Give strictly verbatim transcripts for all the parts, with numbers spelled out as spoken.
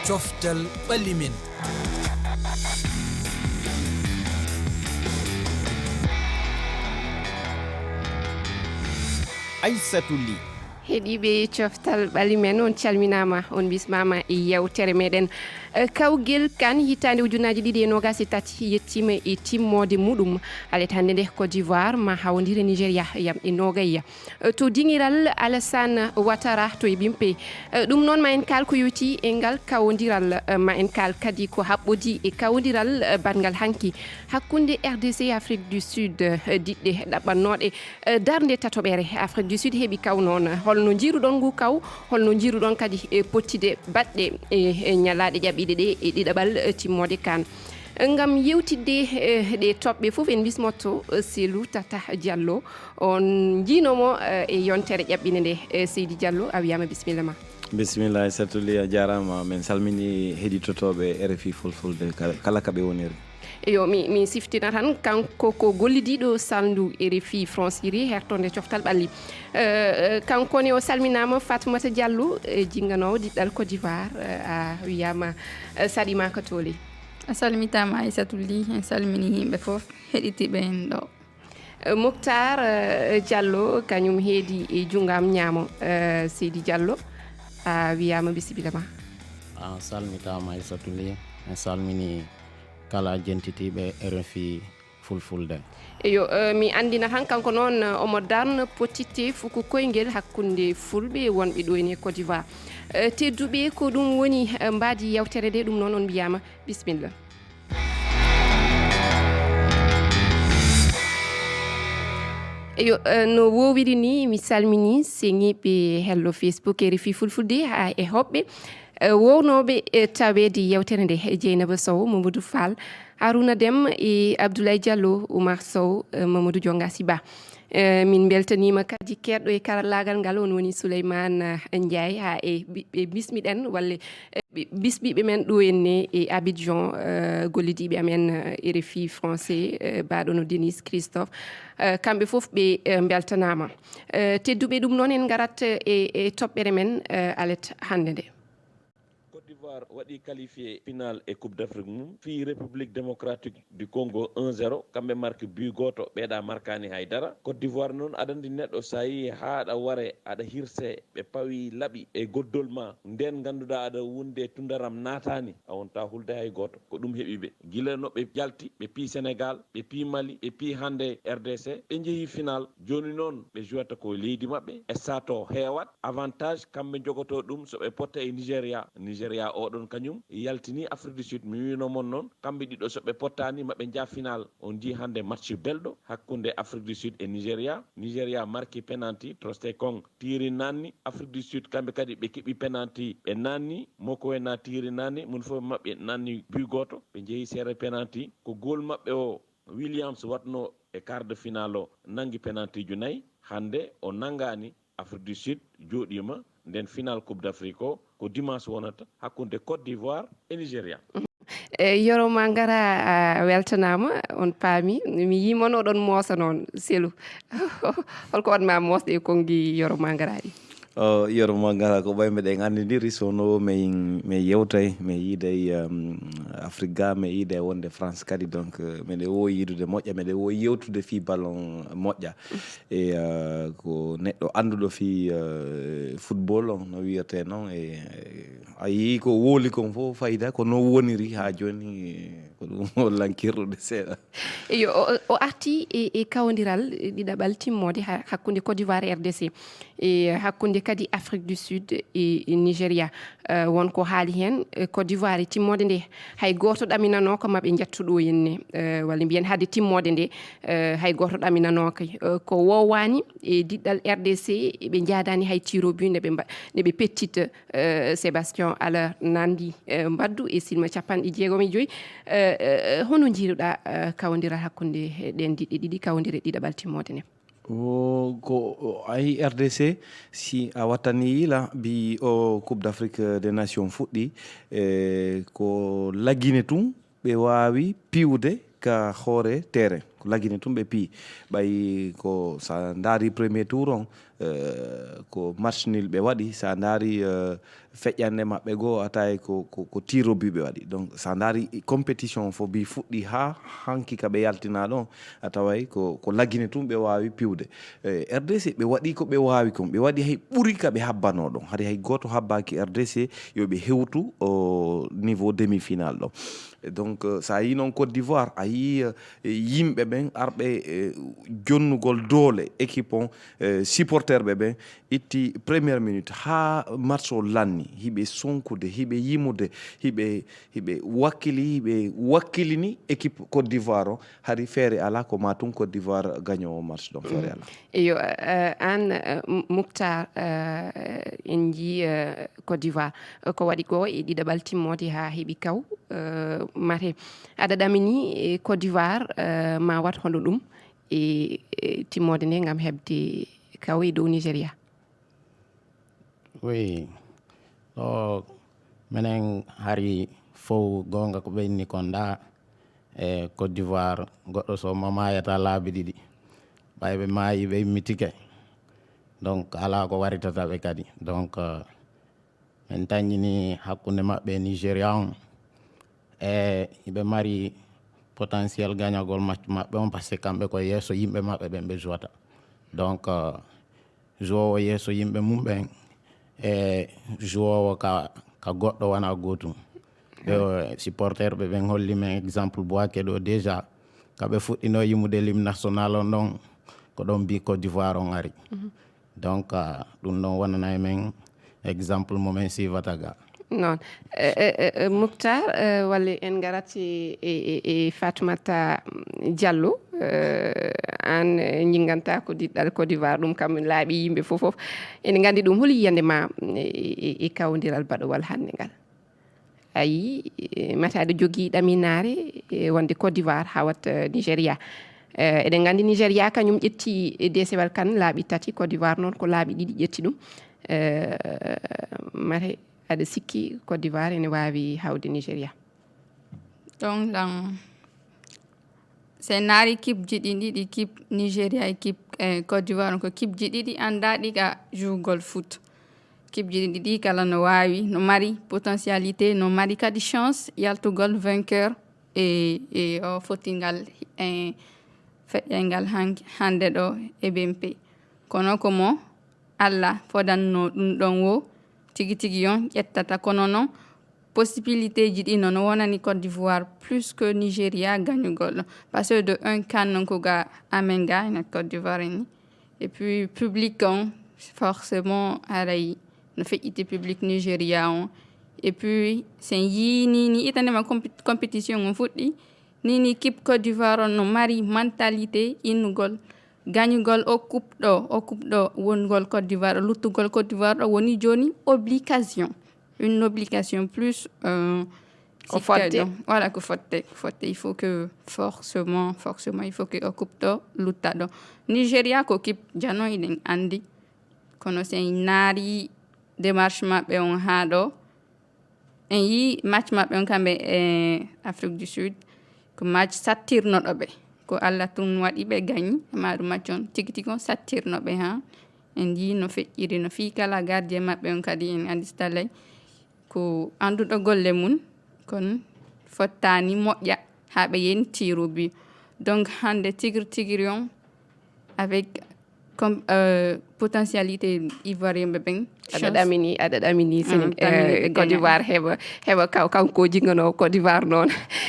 Coftal ɓalli men. Aissatou Ly. Heɗiiɓe coftal ɓalli men, on calminaama, on bismaama e yewtere meɗen. Eh, kawgel kan hitaande ujunaaji ɗiɗi e noogaas e tati yettiima e timmoode muɗum. Alet hannde nde Côte d'Ivoire ma hawondire Nigeria yam e noogayya. Eh, to dingiral Alassane Ouattara to e ɓimpe. Eh, ɗum noon ma en kaal ko yowti e ngal kawondiral, eh, ma en kaal kadi ko haɓɓodi e kawondiral, eh, batngal hanki hakkunde R D C e Afrique du Sud, eh, diɗɗe ɗaɓɓannooɗe, eh, darnde tatoɓere. Afrique du Sud heɓi kaw noon. Holno njiiruɗon ngu kaw? Holno njiiruɗon kadi e pottude baɗɗe e, e ñalaaɗe ƴaɓɓiiɗe ɗe e ɗiɗaɓal, eh, timmoode kan? Ngam yewtidde, eh, ɗe toɓɓe fof en bismotto, eh, Selou Tata Diallo. On njiinoomo, eh, e yontere ƴaɓɓinde nde, eh, Seydi Diallo, a wiyaama bisimilla ma. Bisimilla, Aissatou Ly, a jaaraama. Min salmini heɗitotooɓe R F I Fulfulde kala, kala ka ɓe woniri. Eyo, mi, mi siftina tan, kanko ko gollidiiɗo salndu R F I France iri hertonde coftal ɓalli. Eh, eh, kanko ne o salminaama, Fatmata Diallo, eh, jinnganoowo diɗɗal Côte d'Ivoire, eh, a wiyaama, eh, saɗimaaka toole. A salmitaama, Aissatou Ly, en salmini yimɓe fof heɗitiiɓe en ɗo. Eh, Moctar, eh, Diallo, kañum heedi e junngo am ñaamo. Eh, Seydi Diallo, a wiyaama bisimilla ma. A salmitaama, Aissatou Ly, en salmini kala jentitiiɓe R F I Fulfulde. Eyo, eh, mi anndina tan kanko noon, eh, omo darna pottitte fuku koyngel hakkunde fulɓe wonɓe ɗo ene Côte d'Ivoire. Eh, tedduɓe, ko ɗum woni, eh, mbaadi yewtere nde, ɗum noon on mbiyaama bisimilla. Eyo, eh, no woowiri ni, mi salmini seŋiiɓe hello Facebook R F I Fulfulde haa e hoɓɓe, eh, wownooɓe, eh, taweede yewtere nde, Dieynaba Sow, Mamadou Fall, Harouna Deme e Abdoulaye Diallo, Oumar Sow, eh, Mamadou Dionga Siba. Eh, min mbeltaniima kadi keɗɗo e karallaagal ngal, on woni Souleymane, eh, Ndiaye, haa e ɓiɓɓe bismiɗen, walla, eh, ɓi-, bismiiɓe men ɗo henne e Abidjan, eh, gollidiiɓe amen, eh, R F I français, eh, baaɗo no Denise Christophe. Eh, kamɓe fof ɓe, eh, mbeltanaama. Eh, tedduɓe, ɗum noon en ngarat, eh, e, e toɓɓere men, eh, alet hannde nde. Côte d'Ivoire waɗi qualifié final e Coupe d'Afrique mum, fii République démocratique du Congo un zéro, kamɓe marki but gooto, ɓeeɗa markaani hay dara. Côte d'Ivoire noon, aɗa anndi neɗɗo so a yii haa aɗa ware, aɗa hirse, ɓe pawi laɓi e goddol ma, nden ngannduɗaa aɗa wonde tundaram naataani, a wonta hulde hay gooto. Ko ɗum heɓi ɓe. Gila no ɓe jalti, ɓe pii Sénégal, ɓe pii Mali, ɓe pii hannde R D C, ɓe njehi final. Jooni noon, ɓe jouata ko e leydi maɓɓe, e sato heewat. Avantage, kamɓe njogoto ɗum so ɓe potta e Nigeria. Nigeria oɗon kañum yaltini Afrique du Sud. Mi wiino mon noon, kamɓe ɗiɗo so ɓe pottaani, maɓe njaa final. On njii hannde match belɗo hakkunde Afrique du Sud e Nigeria. Nigeria marki penalty, Troost-Ekong tiiri nanni. Afrique du Sud, kamɓe kadi ɓe keɓi penalty, ɓe nanni. Mokoena tiiri nanni, mun fof maɓɓe nanni but gooto. Ɓe njehi seere penalty. Ko goal maɓɓe o, Williams, watno e quart de finale o, nangi penalty ju nayi. Hannde o nangaani. Afrique du Sud jooɗiima nden final Coupe d'Afrique o, ko dimanche wonata hakkunde Côte d'Ivoire e Nigeria. E, Yoro Mangara, a weltanaama, on paami. Mi yii mon oɗon moosa noon, Selou. Holko waɗ ma moosde e konngi Yoro Mangara ɗi? O, Yoro Mangara, ko ɓay meɗen anndindiri, so no min, min yewtay, min yiiday, um, Afrique ga, min yiiday wonde France kadi, donc, euh, meɗen woowi yiidude moƴƴa, meɗen woowi yewtude fii ballon moƴƴa. E, euh, ko neɗɗo annduɗo fii, euh, football on, no wiyetee noon, e, e, a yii ko woli kon fof fayda, ko no woniri haa jooni, e, ko ɗum o lankirɗude seeɗa. Eyo, o, o arti e, e kawondiral ɗiɗaɓal timmoode ha-, hakkunde Côte d'Ivoire e R D C, e hakkunde kadi Afrique du Sud e, e Nigeria. Eh, won ko haali heen, eh, Côte d'Ivoire e timmoode nde, hay gooto ɗaminanooka ma ɓe njattu ɗo henne, eh, walla mbiyen hade timmoode nde, eh, hay gooto ɗaminanooka. Eh, ko woowaani e diɗɗal R D C, ɓe njaadaani hay tiro but nde ɓe mba-, nde ɓe pettita, eh, Sébastien Haller nanndi, eh, mbaddu e silma capanɗe jeegom e joyi. Eh, eh, hono njiiruɗaa, eh, kawondiral hakkunde ɗeen diɗɗe ɗiɗi, kawondire ɗiɗaɓal timmoode nde? O, ko, o, ayi R D C, si a wattani yila, bi o Coupe d'Afrique des Nations fuɗɗi, e, ko lagine tun, ɓe waawi piwde ka hoore terrain. Ko Lagine tun ɓe piyi. Ɓay ko sa ndaari premier tour on, eh, ko match nul ɓe waɗi. Sa ndaari, eh, feƴƴanɗe maɓɓe goo, a tawi ko, ko, ko tir au but ɓe waɗi. Donc, sa ndaari compétition fof bi fuɗɗi haa hanki ka ɓe yaltina ɗon, a taway ko, ko Lagine tun ɓe waawi piwde. Eh, R D C ɓe waɗi ko ɓe waawi kon. Ɓe waɗi hay ɓuri ka ɓe habbanoo ɗon. Hari hay gooto habbaaki R D C yo ɓe hewtu o niveau demi-finale ɗon. Et donc, eh, sa yii noon Côte d'Ivoire, a yii, eh, yimɓe ɓen arɓe, eh, jonnugol doole équipe on, eh, supporter ɓe ɓen itti première minute haa match o lanni, hiɓe sonkude, hiɓe yimude, hiɓe, hiɓe wakkili, hiɓe wakkilini équipe Côte d'Ivoire o. Hari feere alaa, ko ma tun Côte d'Ivoire gaño o match ɗon, feere alaa. Eyo, eh, aan, eh, M-, Muktar, eh, en njii, eh, Côte d'Ivoire, eh, ko waɗi ko e ɗiɗaɓal timmoode haa heɓi kaw, eh, mate. Aɗa ɗamini, eh, Côte d'Ivoire, eh, ma waɗ hono ɗum e, e timmoode nde ngam heɓde kaw e dow Nigeria? Oui. Ɗo menen hari fow goonga ko ɓe inni kon da e Côte d'Ivoire, goɗɗo so mo maayata laabi ɗiɗi. Ɓay ɓe maayi, ɓe immitike. Donc, alaa ko waritata ɓe kadi. Donc, euh, min tañini hakkunde maɓɓe e Nigeria on. E, hiɓe mari potentiel gañagol match maɓɓe on, parce que kamɓe ko yeeso yimɓe maɓɓe ɓen ɓe jouata. Donc, euh, jouowo yeeso yimɓe mum ɓen e jouowo ka, ka goɗɗo wona gootum. Ɓe, supporter ɓe ɓen holli men exemple Boake ɗo déjà, ka ɓe fuɗɗino yimude lim national on ɗon, ko ɗon mbi Côte d'Ivoire on ari. Donc, ah, ɗum ɗon wonanay men exemple mo men suivata ga. Noon. Eh, eh, eh, eh, Muktar, eh, walla en ngarat e, e, e, e Fatoumata, mm, Diallo, eh, aan, eh, njinnganta ko diɗɗal Côte d'Ivoire, ɗum kam laaɓi yimɓe fof fof. Ene nganndi ɗum, holi yiyannde ma, mm, e, e, e kawondiral baɗowal hannde ngal? A yii, eh, mate aɗa jogii ɗaminaare, eh, wonde Côte d'Ivoire hawat, eh, Nigeria. Eh, eɗen nganndi Nigeria kañum ƴetti, eh, deesewal kan laaɓi tati, Côte d'Ivoire noon ko laaɓi ɗiɗi ƴetti ɗum. Eh, mate aɗa sikki Côte d'Ivoire ene waawi hawde Nigeria? Donc, lan, so en ndaari kibji ɗin ɗiɗi, kib Nigeria e kib, eh, Côte d'Ivoire, ko kibji ɗiɗi anndaaɗi ka juugol foot. Kibji ɗin ɗiɗi kala no waawi, no mari potentialité, no mari kadi chance yaltugol vainqueur e, e o foti ngal, e feƴƴay ngal han-, hannde ɗo e B M P. Kono ko mo Allah fodanno ɗum ɗon wo tigi tigi on ƴettata. Kono noon, possibilité ji ɗi no, no wonani Côte d'Ivoire plus que Nigeria gañugol ɗo. Parce que de un kan noon ko ga amen ga ene Côte d'Ivoire ni. Et puis public on, forcément, haray no feƴƴiti public Nigeria on. Et puis, sen yii ni, ni itanema compi-, compétition on fuɗɗi, ni, ni équipe Côte d'Ivoire on no mari mentalité innugol, gañugol o coupe ɗo, o coupe ɗo wongol Côte d'Ivoire, luttugol Côte d'Ivoire ɗo woni jooni obligation. Une obligation plus, euh, Ko sikka fotte. Ɗo. Voilà, ko fotte, ko fotte. Il faut que forcément, forcément, il faut que o coupe ɗo, lutta ɗo. Nigeria ko équipe jano, eɗen anndi. Kono sen naari démarche maɓɓe on haa ɗo, en yii match maɓɓe on kamɓe e Afrique du Sud. Ko match sattirnoɗo ɓe. Ko Allah tun waɗi ɓe gañi. Maaɗum match on tigi tigi on sattirno ɓe haa. En yii no feƴƴiri no fii kala gardien maɓɓe on kadi en anndi so talay ko annduɗo golle mum, kono fottaani moƴƴa haa ɓe yeeni tir au but. Donc, hannde tigri tigri on, avec comme, euh, potentialité ivoirien ɓe ɓen, aɗa chance. Ɗamini, aɗa ɗamini, mm, sini, ɗamini, euh, ɓe Côte gaña. D'Ivoire heɓa, heɓa kaw-, kanko jingano Côte d'Ivoire noon.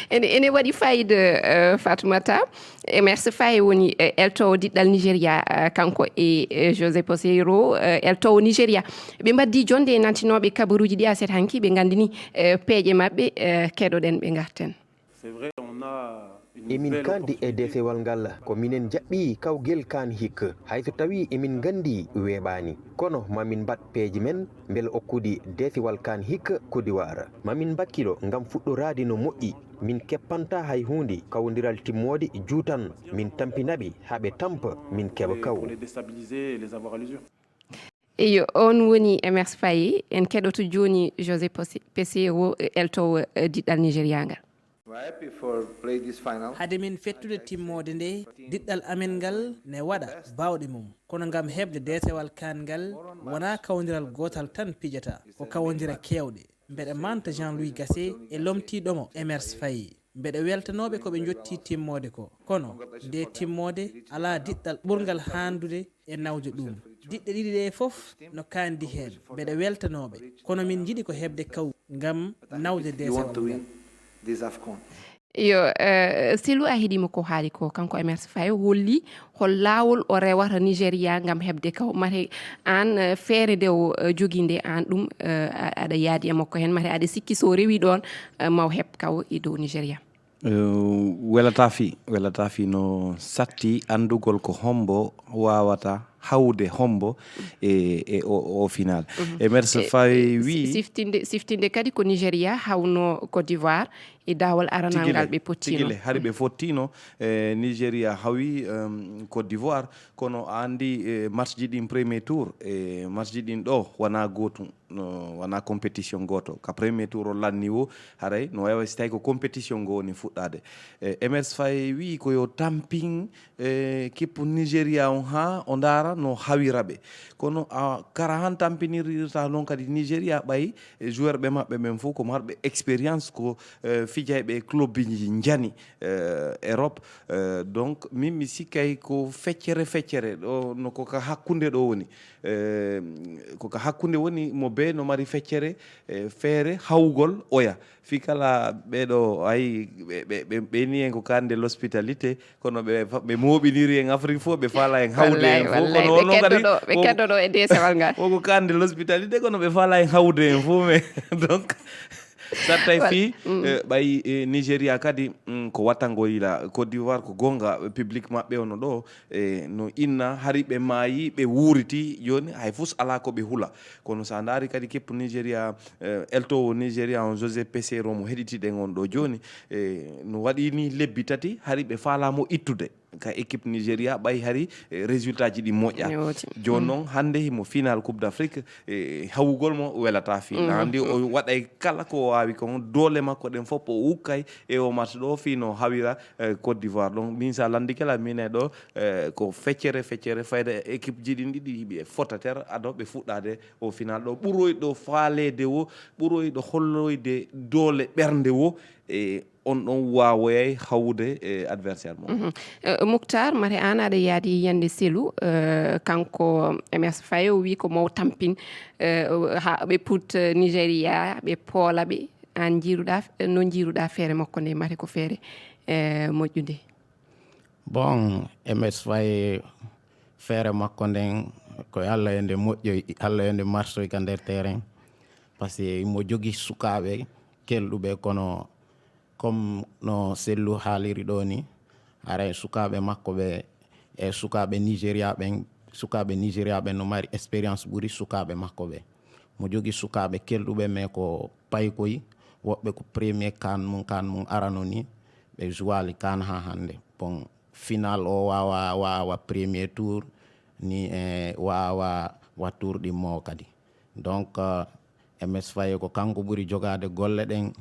Ene, ene waɗi fayida, euh, Fatoumata. Emerse Faye woni, eh, eltoowo diɗɗal Nigeria, eh, kanko e, eh, José Peseiro, eh, eltoowo Nigeria. Ɓe mbaddii jonde e nantinooɓe kabaruuji ɗi aset hanki, ɓe nganndini, eh, peeje maɓɓe, eh, keɗoɗen ɓe ngarten. C'est vrai, on a une belle opportunité. Emin kandi e deesewal ngal, ko minen jaɓɓi kawgel kan hik, hay so tawi emin nganndi weeɓaani. Kono ma min mbaɗ peeje men, mbele okkude deesewal kan hik Côte d'Ivoire. Ma min mbakkilo ngam fuɗɗoraade no moƴƴi. Min keppantaa hay huunde, kawondiral timmoode juutan. Min tampina ɓe haa ɓe tampa, min keɓa kaw. Pour les déstabiliser et les avoir à l'usure. Eyo, on woni Emerse Faye. En keɗoto jooni José Pose-, Peseiro, eh, eltoowo, eh, diɗɗal Nigeria ngal. Hade min fettude timmoode nde, diɗɗal amen ngal ne waɗa baawɗe mum. Kono ngam heɓde deesewal kaan ngal, wonaa kawndiral gootal tan pijata, ko kawondire keewɗe. Mbeɗa manta Jean-Louis Gasset e lomtiiɗo mo Emers Faye. Mbeɗa weltanooɓe ko ɓe njottii timmoode ko. Kono nde timmoode alaa diɗɗal ɓurngal haandude e nawde ɗum. Diɗɗe ɗiɗi ɗe fof no kaandi heen. Mbeɗa weltanooɓe. Kono min njiɗi ko heɓde kaw ngam nawde deesewal ngal. Yo, eh, Selu a heɗima ko haali ko, kanko Emers Faye holli hol laawol o rewata Nigeria ngam heɓde kaw. Mate aan, eh, feere nde o, eh, jogii nde aan ɗum, eh, a-, aɗa yaadi e makko heen, mate aɗa sikki so rewi ɗoon, eh, maw heɓ kaw e dow Nigeria. Eh, welata fi, welata fi no satti anndugol ko hombo wawata hawde hombo e, e o, o final. Emers Faye wi siftinde, siftinde kadi ko Nigeria hawno Côte d'Ivoire e daawol aranal ngal ɓe pottino. Tigi le, hari ɓe fottino, e Nigeria hawi, em, Côte d'Ivoire, kono a anndi, e match ji ɗin premier tour, e match ji ɗin ɗo wona gootum, no wona compétition gooto. Ka premier tour o lanni wo, haray no wawi si tawi ko compétition ngo woni fuɗɗade. E Emers Faye wi ko yo tampin e kippu Nigeria on ha o ndaara no hawira ɓe. Kono a kara han tampinirirta noon kadi Nigeria ɓay e joueur ɓe maɓɓe ɓen fof ko marɓe expérience, ko, e, fijayɓe e club ji njani, e, Europe. E, donc min mi sikkay ko feccere feccere ɗo no ko ka hakkunde ɗo woni. E, ko ka hakkunde woni mo be no mari feccere, e, feere hawugol oya. Fii kala ɓeeɗo, ay, ɓe, ɓe, ɓe, ɓe ni en ko kande l'hospitalité, kono ɓe fa-, ɓe mooɓiniri en Afrique fof, ɓe faala en hawde en fof. Kono ɓe wonno kadi keddoɗo, ɓe ko, keddoɗo e deesewal ngal. Ko ko kande l'hospitalité, kono ɓe faala en hawde en fof, mais donc, sattay fii, mm, eh, ɓay, eh, Nigeria kadi, mm, ko wattango yila. Côte d'Ivoire ko gonga, public maɓɓe ono ɗo, e no inna, hari ɓe maayi, ɓe wuuriti, jooni hay fus alaa ko ɓe hula. Kono so a ndaari kadi keppu Nigeria, eh, eltowo Nigeria on, José Peseiro, mo heɗitiɗen on ɗo jooni, e no waɗi ni lebbi tati, hari ɓe faalaamo ittude ka équipe Nigeria, ɓay hari, eh, résultat ji ɗi moƴƴa. Jooni noon, hannde himo final Coupe d'Afrique, e hawugol mo welata fi. Hannde o waɗay kala ko o waawi kon, doole makko ɗen fof o ukkay e o match ɗo fii no hawira, eh, Côte d'Ivoire. Donc, min sa landike la, min e ɗo, eh, ko feccere, feccere, fayda e équipe ji ɗin ɗiɗi hiɓe fotater ado ɓe fuɗɗade o final ɗo. Ɓuroyɗo faaleede wo, ɓuroyɗo holloyde doole ɓernde wo, e on ɗon waawoyay hawude e adversaire mo. Mhm. Eh, Muktar, mate aan aɗa yaadi yiyande Selu, eh, kanko Emers Faye o wi ko mo tampin, eh, ha ɓe put, eh, Nigeria, ɓe poola ɓe. Aan njiiruɗa, no njiiruɗa feere makko nde, mate ko feere, eh, moƴƴunde? Bon, Emers Faye feere makko nden, ko Allah yo nde moƴƴoy, Allah yo nde marsoy ka nder terrain. Parce que mo jogi sukaaɓe kelɗuɓe, kono comme no Sellu haaliri ɗo ni, haray sukaaɓe makko ɓe e sukaaɓe Nigeria ɓen, sukaaɓe Nigeria ɓen no mari expérience ɓuri sukaaɓe makko ɓe. Mo jogi sukaaɓe kelɗuɓe, mais ko paykoy, woɓɓe ko premier CAN mum, CAN mum arano ni, ɓe jouwaali CAN ha hannde. Bon, final o wawa, wawa premier tour, ni e wawa wa tour ɗimmowo kadi. Donc, eh, Emers Faye ko kanko ɓuri jogaade golle ɗen,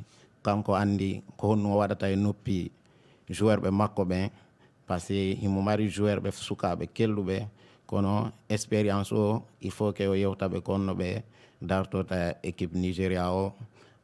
kanko anndi ko honno o waɗata e noppi joueur ɓe makko ɓen, parce que himo mari joueur ɓe sukaaɓe kelɗuɓe, kono expérience o, il faut que o yewta ɓe kon no ɓe dartota équipe Nigeria o,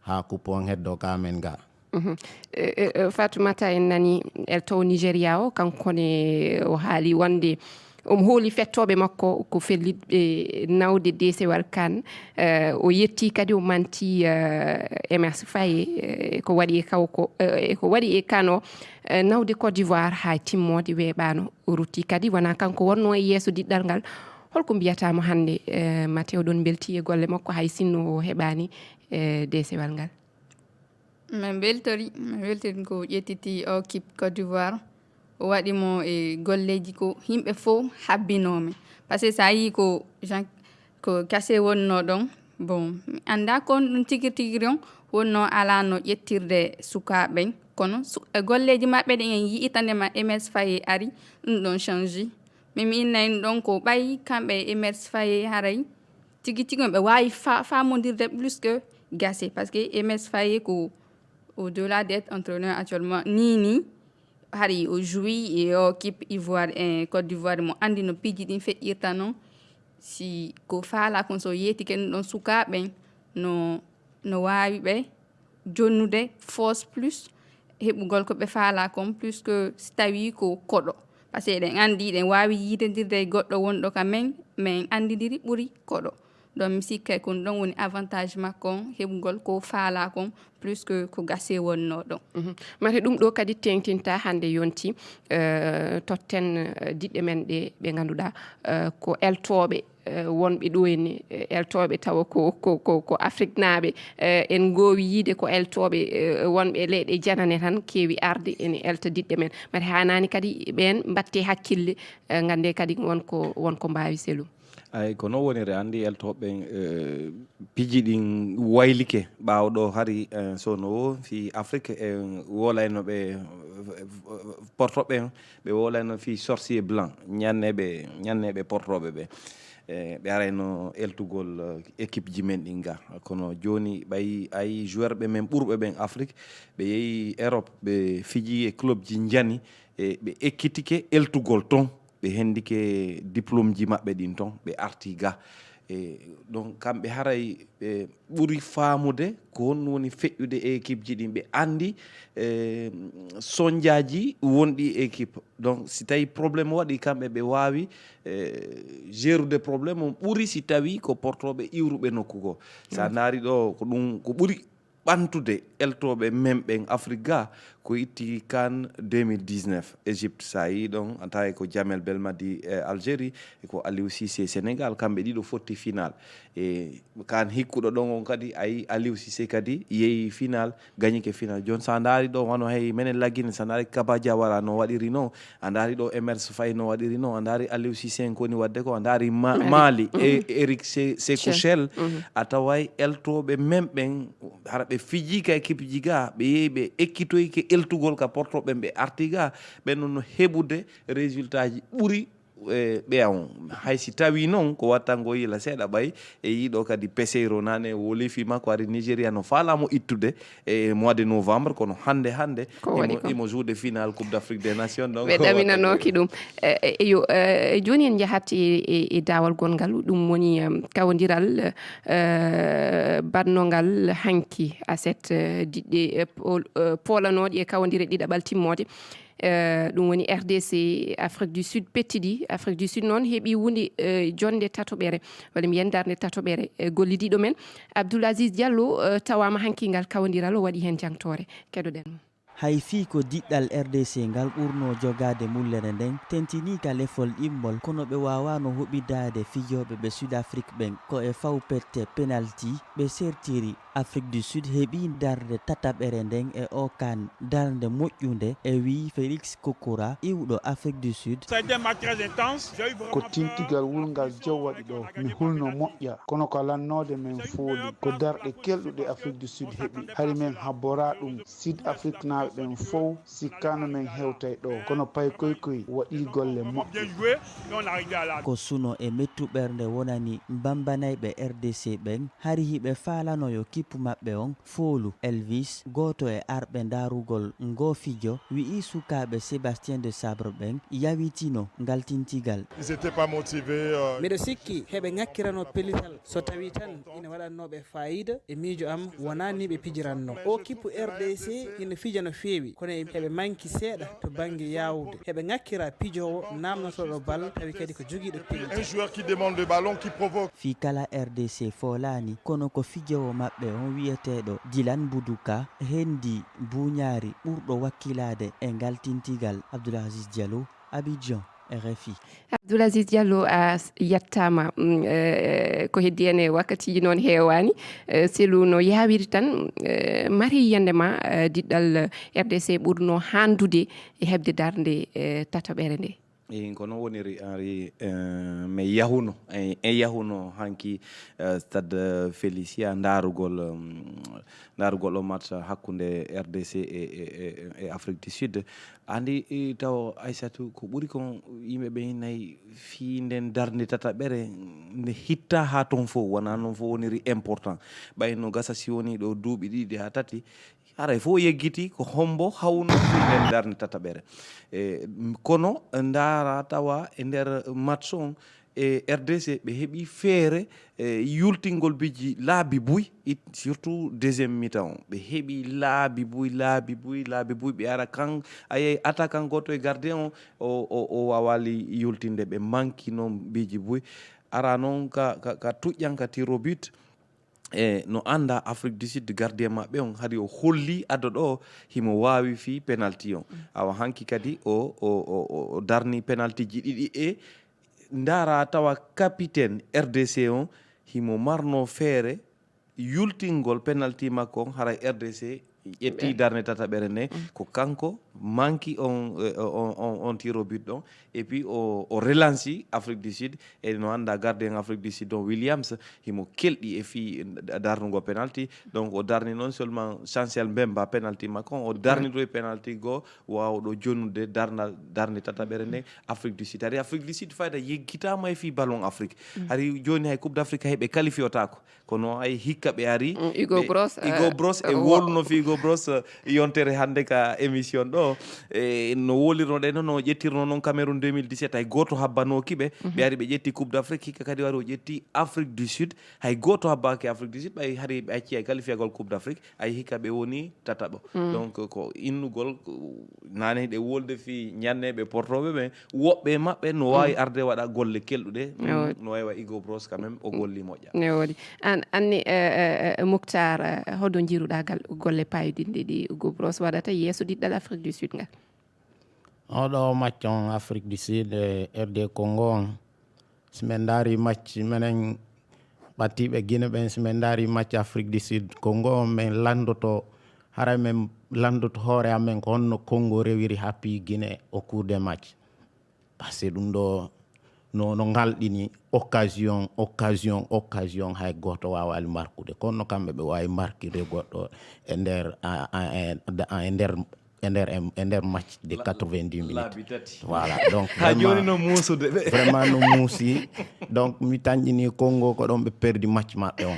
haa coupe on heddo ka men ga. Mhm. Eh, eh, eh, Fatoumata, en nani eltowo Nigeria o, kanko ne o haali wonde omo hooli fettooɓe makko ko fellitɓe nawde deesewal CAN. Eh, o yetti kadi, o manti, eh, Emers Faye, eh, ko waɗi e kaw ko, eh, ko waɗi e CAN o, eh, nawde Côte d'Ivoire haa timmoode weeɓaano. O rutti kadi, wonaa kanko wonnoo e yeeso diɗɗal ngal. Holko mbiyata mo hannde, eh, mate oɗon mbelti e golle makko hay sinno o heɓaani, eh, deesewal ngal? Min mbeltori, min weltori ko ƴettiti o équipe Côte d'Ivoire. O waɗi mo e golleeji ko yimɓe fof habbinoo mi. Parce que so a yii ko Jean, ko Gasset wonnoo ɗon, bon, mi anndaa ko ɗum tigi tigi ɗon wonnoo alaa no ƴettirde sukaaɓe ɓen. Kono su-, e golleeji maɓɓe ɗen en yi'i tan nde ma Emers Faye ari, ɗum ɗon change. Min mi innay ɗon ko ɓay kamɓe e Emers Faye haray tigi tigi ɓe waawi fa-, faamondirde plus que Gasset, parce que Emers Faye ko Au-delà d'être entraîneur actuellement, Nini, hari o jouit e o équipe Ivoire, eh, Côte d'Ivoire, mo andi no piji ɗin feƴƴirta non. Si ko faala kon, so yeetike ɗum ɗon sukaaɓe ɓen, no, no waawi ɓe jonnude force plus heɓugol ko ɓe faala kon, plus que si tawi ko koɗo. Parce que eɗen andi, eɗen waawi yiidendirde e goɗɗo wonɗo ka men, men andidiri ɓuri koɗo. Donc, mi sikka ko ɗum ɗon woni avantage makko on, heɓugol ko faala kon, plus que ko gasi wonnoo ɗon. Mhm. Mate ɗum ɗo kadi teŋtinta hannde yonti, eh, totten, eh, diɗɗe men ɗe ɓe ngannduɗaa, eh, ko eltooɓe, eh, wonɓe ɗo henne, eh, eltooɓe tawa ko, ko, ko, ko Afriknaaɓe, eh, en ngoowi yiide ko eltooɓe, eh, wonɓe leyɗe janane tan keewi arde ene elta diɗɗe men. Mate haanaani kadi ɓeen mbatte hakkille, eh, ngannde kadi won ko, won ko mbaawi selu. Ay, ko noon woniri, anndi eltooɓe ɓen, eh, piji ɗin waylike ɓaawo ɗo hari, eh, so no fii Afrik, en wolayno ɓe, eh, portoɓe ɓen, ɓe wolayno fii sorcier blanc, ñanneeɓe, ñanneeɓe portoɓe ɓe. Eh, ɓe arayno eltugol, eh, équipe ji men ɗin ga. Kono jooni ɓay ay joueur ɓe men ɓurɓe ɓen Afrik, ɓe yehi Europe, ɓe fiji e club ji njani, e ɓe ekkitike eltugol ton. Ɓe hendike diplôme ji maɓɓe ɗin ton, ɓe arti ga. E, donc, kamɓe haray ɓe ɓuri faamude ko honno woni feƴƴude e équipe ji ɗin. Ɓe andi, e, sonjaaji wonɗi e équipe. Donc, si tawi problème waɗi, kamɓe ɓe waawi, e, gérude problème on ɓuri si tawi ko portoɓe iwruɓe nokku goo. Sa ndaari ɗo, ko ɗum, ko ɓuri ɓantude eltooɓe men ɓen Afrik ga ko itti CAN deux mille dix-neuf Égypte. Sa yii ɗon, a tawi ko Djamel Belmadi e Algérie, e ko Aliou Cissé Sénégal, kamɓe ɗiɗo fotti final. E CAN hikkuɗo ɗon on kadi, a yii Aliou Cissé kadi yehi final, gañike final. Jooni sa ndaari ɗo, wano hey menen Lagine, sa ndaari Kaba Diawara no waɗiri non, a ndaari ɗo Emerse Faé no waɗiri non, a ndaari Aliou Cissé en koni waɗde ko, a ndaari Ma-, Mali. Mali, e Eric Se-, Sekou Chel. Mhm. A taway eltooɓe men ɓen, hara ɓe fiji ka équipe ji ga, ɓe yehi ɓe ekkitoyke eltugol ka porto ɓen, ɓe arti ga, ɓen no heɓude résultat ji ɓuri, e, ɓe on. Hay si tawi non ko wattango yila seeɗa ɓay, e yiɗo kadi Peseiro nane wolifi makko ari Nigeria no faala mo ittude e mois de novembre, kono hannde, hannde ko waɗi imo, ko imo jouer de final Coupe d'Afrique des Nations. Donc ɓe ɗaminanooki ɗum. E, e, yo, e, jooni en njahat e, e, e daawal gonngal, ɗum woni, em, kawondiral, e, baɗnongal hanki aset, e, diɗɗe, e, pol-, e, poolanooɗi e kawondire ɗiɗaɓal timmoode. Eh, ɗum woni R D C, Afrique du Sud pettidi. Afrique du Sud noon heɓi woni, eh, jonnde tatoɓere, walla mbiyen darnde tatoɓere, eh, gollidiiɗo men Abdoul Aziz Diallo, eh, tawaama hanki ngal kawondiral, o waɗi heen jangtoore. Keɗoɗen mo. Hay fii ko diɗɗal R D C ngal ɓurnoo jogaade mullere nden, tentinii ka lefol ɗimmol, kono ɓe waawaano huɓidaade fijooɓe ɓe Sud Afrique ɓen ko e fawpette penalti ɓe sertiri. Afrique du Sud heɓii darnde tataɓere nden e o CAN, darnde moƴƴunde, e wi'i Félix Kokora, iwɗo Afrique du Sud. Ça a été un match très intense. J'ai eu vraiment peur. Ko tintigal wulngal jaw waɗi ɗo. Mi hulno moƴƴa, kono ko lannoode men fooli. Ko darɗe kelɗuɗe Afrique du Sud heɓi. Hari men habboraa ɗum. Sud Afriknaaɓe ɓen fow sikkano men hewtay ɗo, kono Pay Koy Koy waɗii golle moƴƴe. Ko suno e mettu ɓernde wonani mbambanayɓe R D C ɓen, hari hiɓe faalano yo kippu maɓɓe on foolu. Elvis, gooto e arɓe ndaarugol ngoo fijo, wi'i sukaaɓe Sébastien Desabre ɓen yawitino ngal tintigal. Ils étaient pas motivés, euh. Miɗo sikki heɓe ŋakkirano pellital so tawi tan ina waɗannoo ɓe faayiida. E miijo am, wonaa nii ɓe pijiranno. O kippu R D C ina fija no feewi, kono e-, heɓe manki seeɗa to bannge yaawude. Heɓe ŋakkira pijoowo naamnotooɗo bal, tawi kadi ko jogiiɗo pellital. Un joueur qui demande le ballon, qui provoque. Fii kala R D C foolaani, kono ko fijoowo maɓɓe on wi'eteeɗo Dylan Buduka hendii buuñaari ɓurɗo wakkilaade e ngal tintigal. Abdoul Aziz Diallo, Abidjan, R F I. Abdoul Aziz Diallo, a s-, yettaama. Mm, eh, ko heddi en e wakkatiiji noon heewaani. Eh, selu no yaawiri tan, eh, mari yiyannde ma, eh, diɗɗal R D C ɓurno haandude e heɓde darnde, eh, tataɓere nde. E ko noon woniri, ari, eh, mi yahuno, en, en yahuno hanki, eh, Stade Félicia, ndaarugol, um, ndaarugol o match hakkunde R D C e, e, e, e Afrique du Sud. Andi, eh, taw Aissatou, ko ɓuri kon yimɓe ɓe nayi fii nden darnde tataɓere nde hitta haa toon fof, wona noon fof woniri important. Ɓay no gasa si woni ɗo duuɓi ɗiɗi haa tati, haray fof yeggiti ko hombo hawno fii nden darnde tataɓere. E, kono ndaara tawa e nder match on, e R D C ɓe heɓi feere, e, yultingol biji laabi buy, it-, surtout deuxième mi-temps on. Ɓe heɓi laabi buy, laabi buy, laabi buy. Ɓe ara kan, a yiyay attaquant gooto e gardien on, o, o, o waawali yultinde. Ɓe manki noon biji buy. Ara noon ka, ka, ka tuƴƴan ka tir au but. E no annda Afrique du Sud, gardien maɓɓe on, hari o holli ado ɗo himo waawi fii penalty on. Awa hanki kadi o, o, o, o, o darni penalty ji ɗiɗi e ndaara tawa capitaine R D C on himo marno feere yultingol penalty makko on, haray R D C ƴetti darnde tataɓere nde, ko kanko manki on, eh, on, on, on tir au but ɗon, et puis o, o relanci Afrique du Sud, e no annda gardien Afrique du Sud on Williams, himo kelɗi e fii darnugo penalty, donc o darni non seulement Chancel Mbemba penalty makko on, o darni ɗo e penalty goo waawɗo jonnude darnal, darnde tataɓere nde Afrique du Sud. Hari Afrique du Sud fayda yeggitaama e fii ballon Afrique. Hari jooni hay Coupe d'Afrique hay ɓe qualifiotaako. Kono ay hikka ɓe ari, Mm, Hugo ɓe, Broos, Hugo eh, Broos e wo- woluno fii Hugo Broos, eh, yontere hannde ka émission ɗo. E no wolirno ɗen, no ƴettirno non Cameroun deux mille dix-sept, hay gooto habbanooki ɓe. Ɓe ari ɓe ƴetti Coupe d'Afrique, hikka kadi wari o ƴetti Afrique du Sud, hay gooto habbaaki Afrique du Sud, ɓay hari ɓe acci ay qualifiagol Coupe d'Afrique, ay hikka ɓe woni tataɓo. Donc ko innugol, ko naane hiɗe wolde fii ñanne ɓe portooɓe ɓen, woɓɓe e maɓɓe no waawi arde waɗa golle kelɗuɗe. Mm, no waawi wa Hugo Broos quand même, o golli moƴƴa. Ne woodi. An, anni, eh, eh, eh, Muktar, eh, hoɗo njiruɗaa gal golle paayodinɗe ɗi Hugo Broos waɗata yeeso diɗɗal Afrique du Sud ngal? Oɗo match on Afrique du Sud e R D Congo on, si men ndaari match, menen ɓattiiɓe Guinée ɓen, si men ndaari match Afrique du Sud, Congo on, men lanndoto, haray men lanndoto hoore amen ko honno Congo rewiri happy Guinée au cours des matchs. Parce que ɗum ɗo no, no ngalɗini occasion, occasion, occasion, hay gooto waawaali markude. Kono kamɓe ɓe waawi markude goɗɗo e nder, a, a, e, a, e nder, e nder, e nder match de La-, quatre-vingt-dix minutes. Laabi tati. Voilà, donc Ha jooni vraiment, no muusude ɓe. Vraiment no muusi. Donc mi tanƴini Congo ko ɗon ɓe perdi match maɓɓe on.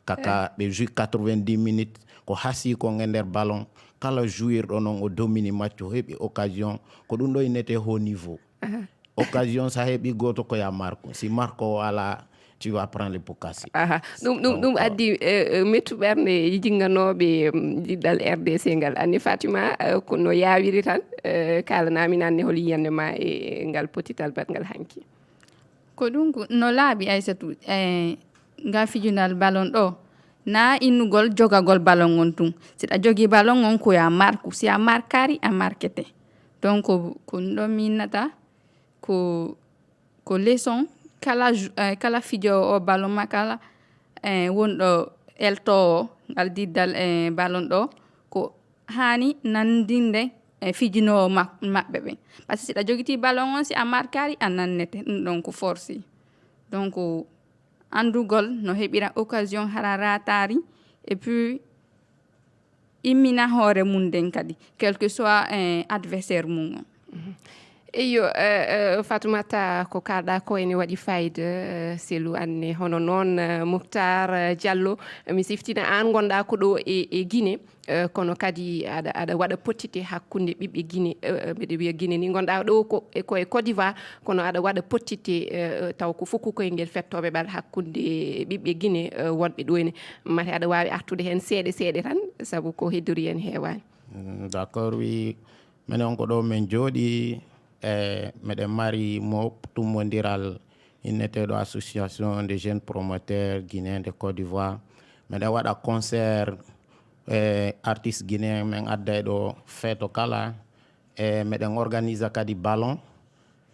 Kaka ɓe joui quatre-vingt-dix minutes, ko hasi kon e nder ballon. Kala jouirɗo non o domini match, o heɓi occasion. Ko ɗum ɗo innete haut niveau. Occasion, sa heɓi gooto ko ya marque. Si marque o ala, tu vas prendre le bokasi. Aha. Ɗum, ɗum, ɗum Donc, addi, eh, eh, mettu ɓernde jinganooɓe, mm, diɗɗal R D C ngal. Anni Fatima, eh, ko no yaawiri tan, eh, kaalanaa min anne hol yiyannde ma e ngal pottital baɗngal hanki? Ko ɗum ko no laaɓi, Aysatu, eh, ngal fijunal ballon ɗo, na innugol jogagol ballon on tun. Si ɗa jogi ballon on ko ya marku, si a markari, a markete. Donc ko, ko ɗum ɗo mi innata ko, ko leçon kala ju-, eh, kala fijoowo o ballon ma kala, eh, wonɗo eltoowo ngal diddal, eh, ballon ɗo, ko haani nanndinde e fijinoowo mak-, maɓɓe ɓen. Parce que si ɗa jogitii ballon on, si a markari, a nannete. Ɗum ɗon ko forsi. Donc, anndugol no heɓira occasion hara raataari, et puis immina hoore mum nden kadi, quel que soit, eh, adversaire mum on. Eyyo, eh, eh, Fatoumata, ko kaalɗaa ko ene waɗi fayida, eh, selu anne. Hono noon, eh, Mouhtar, eh, Diallo, mi siftina aan ngonɗaa ko ɗo e, e Guinée, eh, kono kadi aɗa, aɗa waɗa pottite hakkunde ɓiɓɓe Guinée, eh, eh, mbeɗa wiya Guinée ni ngonɗaa ɗo ko e, ko e Côte d'Ivoire, kono aɗa waɗa pottite, eh, eh, taw ko fuku koyngel fettooɓe ɓal hakkunde ɓiɓɓe Guinée, eh, wonɓe ɗo ene. Mate aɗa waawi artude heen seeɗa seeɗa tan, sabu ko heddori en heewaani. Mm, d'accord, oui. Minen ko ɗo min jooɗii, e meɗen mari mo tummondiral inneteeɗo Association des Jeunes Promoteurs Guinéens de Côte d'Ivoire. Meɗen waɗa concert, e artiste guinéen, min adday ɗo feeto kala. E meɗen organisa kadi ballon,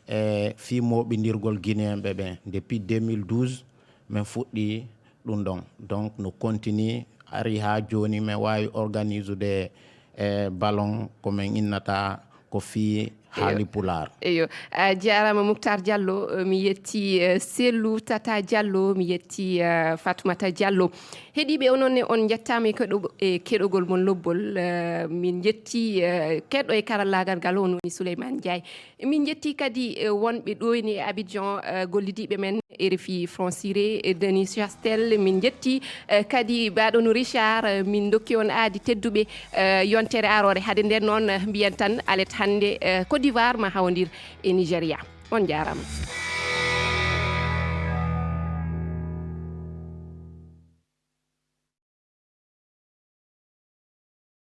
e fii mooɓindirgol Guinéen ɓe ɓen. Depuis deux mille douze, min fuɗɗii ɗum ɗon. Donc, no continue, ari haa jooni, min waawi organisude, e ballon ko min innata ko fii Haali Pulaar. Eyo, a jarama Mouctar Diallo, eh, mi yetti eh, Sellu Tata Diallo, mi yetti eh, Fatoumata Diallo. Heɗiiɓe, onon ne on njettaama e keɗo- e keɗogol mon lobbol. Eh, min njetti eh, keɗɗo e karallaagal ngal, on woni Souleymane Ndiaye. Min njetti kadi eh, wonɓe ɗo ne e Abidjan, eh, gollidiiɓe men R F I Français, eh, Denis Chastel. Min njetti eh, kadi baɗono Richard, eh, min dokki on aadi tedduɓe eh, yontere arore. Hade nden noon eh, mbiyen tan alet hannde eh, Côte d'Ivoire ma hawondir e Nigeria. On jarama.